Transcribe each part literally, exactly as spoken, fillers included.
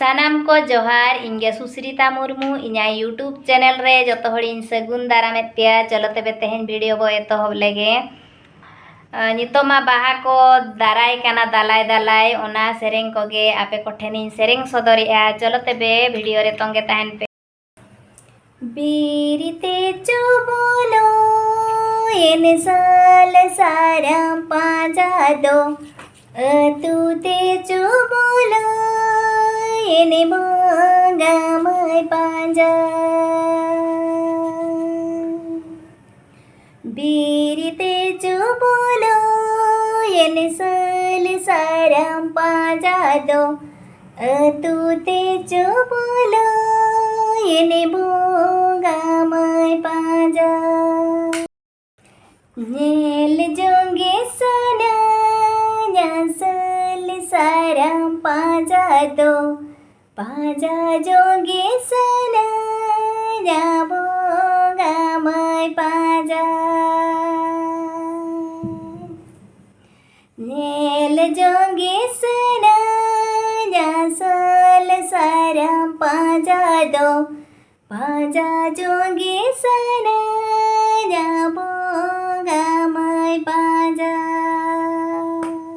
ᱥᱟᱱᱟᱢ ᱠᱚ ᱡᱚᱦᱟᱨ, ᱤᱧ ᱜᱮ ᱥᱩᱥᱨᱤᱛᱟ ᱢᱩᱨᱢᱩ᱾ ᱤᱧᱟᱹᱜ YouTube channel ᱨᱮ ᱡᱚᱛᱚ ᱦᱚᱲᱤᱧ ᱥᱟᱹᱜᱩᱱ ᱫᱟᱨᱟᱢᱮᱫ ᱯᱮᱭᱟ᱾ ᱪᱚᱞᱚ ᱛᱚᱵᱮ ᱛᱮᱦᱮᱧ video ᱵᱚ ᱮᱛᱚᱦᱚᱵ ᱞᱮᱜᱮ᱾ ᱟᱸ, ᱱᱤᱛᱚᱜ ᱢᱟ ᱵᱟᱦᱟ ᱠᱚ ᱫᱟᱨᱟᱭ ᱠᱟᱱᱟ, ᱫᱟᱞᱟᱭ ᱫᱟᱞᱟᱭ, ᱚᱱᱟ ᱥᱮᱨᱮᱧ ᱠᱚᱜᱮ ᱟᱯᱮ ᱠᱚᱴᱷᱮᱱᱤᱧ ᱥᱮᱨᱮᱧ ᱥᱚᱫᱚᱨᱮᱜᱼᱟ᱾ ᱪᱚᱞᱚ ᱛᱚᱵᱮ video ᱨᱮ ᱛᱚᱸᱜᱮ ᱛᱟᱦᱮᱱ ᱯᱮ᱾ ᱵᱤᱨ ᱛᱮ ᱪᱚ ᱵᱚᱞᱚᱭᱮᱱ ᱥᱟᱞ ᱥᱟᱨᱟᱢ ᱯᱟᱸᱡᱟ ᱫᱚ, ᱟᱹᱛᱩ ᱛᱮ ᱪᱚ ᱵᱚᱞᱚᱭᱮᱱ ᱵᱚᱸᱜᱟ ᱢᱟᱹᱭ ᱯᱟᱸᱡᱟ᱾ ᱵᱤᱨ ᱛᱮ ᱪᱚ ᱵᱚᱞᱚᱭᱮᱱ ᱥᱟᱞ ᱥᱟᱨᱟᱢ ᱯᱟᱸᱡᱟ ᱫᱚ, ᱟᱹᱛᱩ ᱛᱮ ᱪᱚ ᱵᱚᱞᱚᱭᱮᱱ ᱵᱚᱸᱜᱟ ᱢᱟᱹᱭ ᱯᱟᱸᱡᱟ᱾ ᱧᱮᱞ ᱡᱚᱝ ᱜᱮ ᱥᱟᱱᱟᱧᱟ ᱥᱟᱞ ᱥᱟᱨᱟᱢ ᱯᱟᱸᱡᱟ ᱫᱚ, ᱯᱟᱸᱡᱟ ᱡᱚᱝ ᱜᱮ ᱥᱟᱱᱟᱧᱟ ᱵᱚᱸᱜᱟ ᱢᱟᱹᱭ ᱯᱟᱸᱡᱟ᱾ ᱧᱮᱞ ᱡᱚᱝ ᱜᱮ ᱥᱟᱱᱟᱧᱟ ᱥᱟᱞ ᱥᱟᱨᱟᱢ ᱯᱟᱸᱡᱟ ᱫᱚ, ᱯᱟᱸᱡᱟ ᱡᱚᱝ ᱜᱮ ᱥᱟᱱᱟᱧᱟ ᱵᱚᱸᱜᱟ ᱢᱟᱹᱭ ᱯᱟᱸᱡᱟ᱾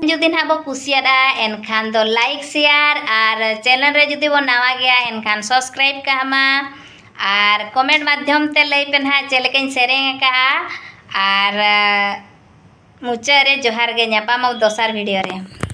ᱡᱩᱫᱤ ᱱᱟᱦᱟᱜ ᱵᱚ ᱠᱩᱥᱤᱭᱟᱫᱼᱟ, ᱮᱱᱠᱷᱟᱱ ᱫᱚ like, share ᱟᱨ channel ᱨᱮ ᱡᱩᱫᱤ ᱵᱚ ᱱᱟᱣᱟ ᱜᱮᱭᱟ, ᱮᱱᱠᱷᱟᱱ subscribe ᱠᱟᱜ ᱢᱟ᱾ ᱟᱨ comment ᱢᱟᱫᱽᱫᱷᱚᱢ ᱛᱮ ᱞᱟᱹᱭ ᱯᱮ ᱱᱟᱦᱟᱜ ᱪᱮᱫ ᱞᱮᱠᱟᱧ ᱥᱮᱨᱮᱧ ᱟᱠᱟᱫᱼᱟ᱾ ᱟᱨ ᱢᱩᱪᱟᱹᱫ ᱨᱮ ᱡᱚᱦᱟᱨ ᱜᱮ, ᱧᱟᱯᱟᱢ ᱟᱵᱚ ᱫᱚᱥᱟᱨ video ᱨᱮ᱾